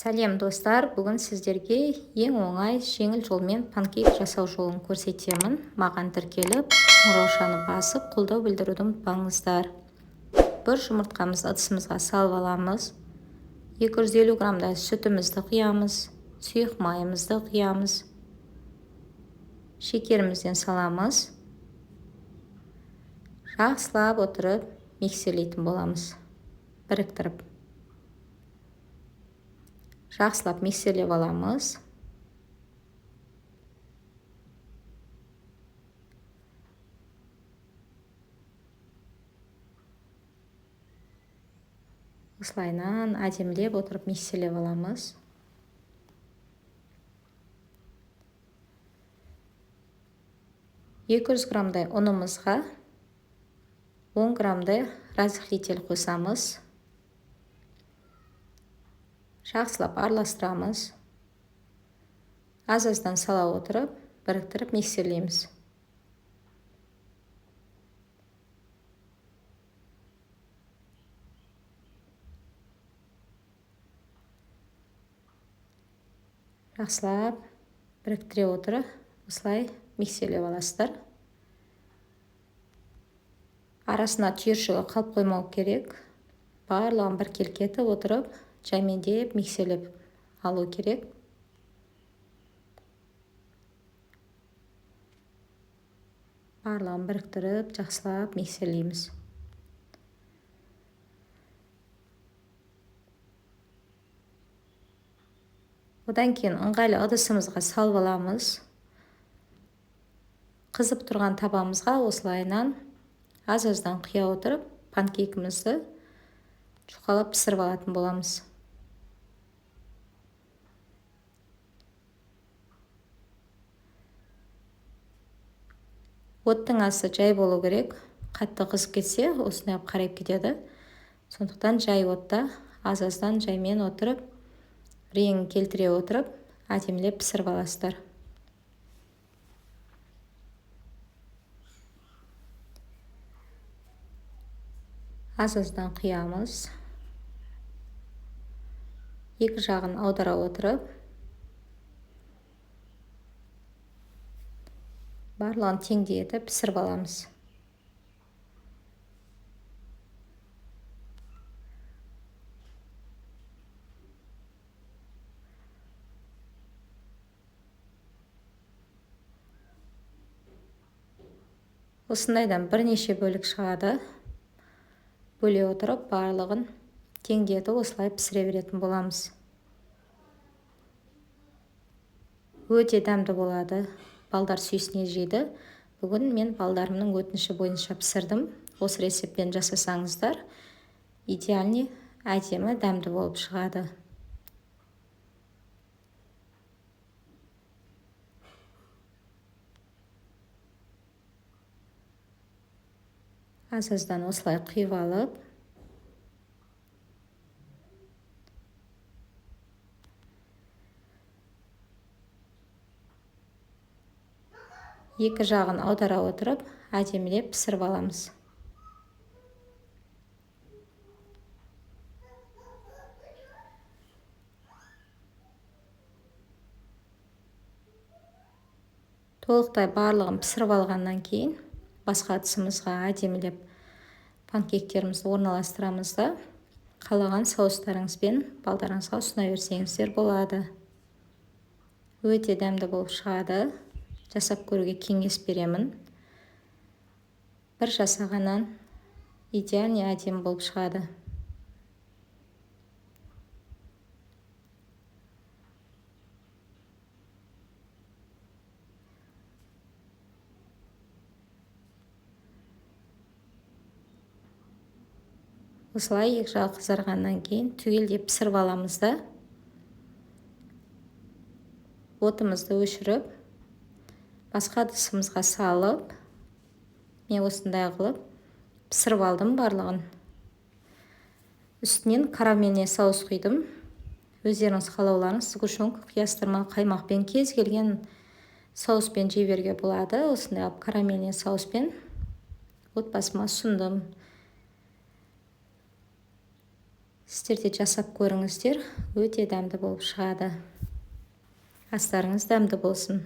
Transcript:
Сәлем, достар! Бүгін сіздерге ең оңай, жеңіл жолмен панкейк жасау жолын көрсетемін. Маған тіркеліп, қоңыраушаны басып, қолдау білдіруді ұмытпаңыздар. Бір жұмыртқамызды ыдысымызға салып аламыз. 250 граммдай сүтімізді құямыз, сұйық майымызды құямыз, шекерімізден саламыз. Жақсылап отырып миксерлейтін боламыз, біріктіріп. Жақсылап миксерлеп аламыз. Осылайынан әдемілеп отырып миксерлеп аламыз. 200 граммдай ұнымызға 10 граммдай разрыхлитель қосамыз. Жақсылап араластырамыз. Аз-аздан сала отырып, біріктіріп миксерлейміз. Жақсылап біріктіре отырып, осылай миксерлеп аласыздар. Арасына түйіршігі қалып қоймау керек. Барлығын біркелкі етіп отырып, жаймендеп миксерлеп алу керек. Барлығын біріктіріп, жақсылап миксерлейміз. Одан кейін ыңғайлы ыдысымызға салып аламыз. Қызып тұрған табамызға осылайынан аз-аздан құя отырып, панкейкімізді жұқалап пісіріп алатын боламыз. Оттың асы жай болу керек. Қатты қызып кетсе, осындай қылып қарайып кетеді. Сондықтан жай отта аз-аздан жаймен отырып, реңін келтіре отырып, әдемілеп пісіріп аласыздар. Аз-аздан құямыз. Екі жағын аудара отырып, барлығын теңдей етіп пісіріп аламыз. Осындайдан бірнеше бөлік шығады. Бөле отырып, барлығын теңдей етіп осылай пісіре беретін боламыз. Өте дәмді болады. Балдар сүйсіне жейді. Бүгін мен балдарымның өтініші бойынша пісірдім. Осы рецептпен жасасаңыздар, идеальный, әдемі, дәмді болып шығады. Аз-аздан осылай құйып алып, екі жағын аудара отырып, әдемілеп пісіріп аламыз. Толықтай барлығын пісіріп алғаннан кейін басқа ыдысымызға әдемілеп панкейктерімізді орналастырамыз да, қалаған соустарыңызбен балдарыңызға ұсына берсеңіздер болады. Өте дәмді болып шығады. Жасап көруге кеңес беремін. Бір жасағаннан идеальный әдемі болып шығады. Осылай екі жағы қызарғаннан кейін түгелдей пісіріп аламыз да, отымызды өшіріп, басқа ыдысымызға салып, мен осындай қылып пісіріп алдым барлығын. Үстінен карамельный соус құйдым. Өздеріңіз қалауларыңыз, сгущенка құясыздар ма, қаймақпен, кез келген соуспен жей беруге болады. Осындай қылып карамельный соуспен отбасыма ұсындым. Сіздер де жасап көріңіздер, өте дәмді болып шығады. Астарыңыз дәмді болсын!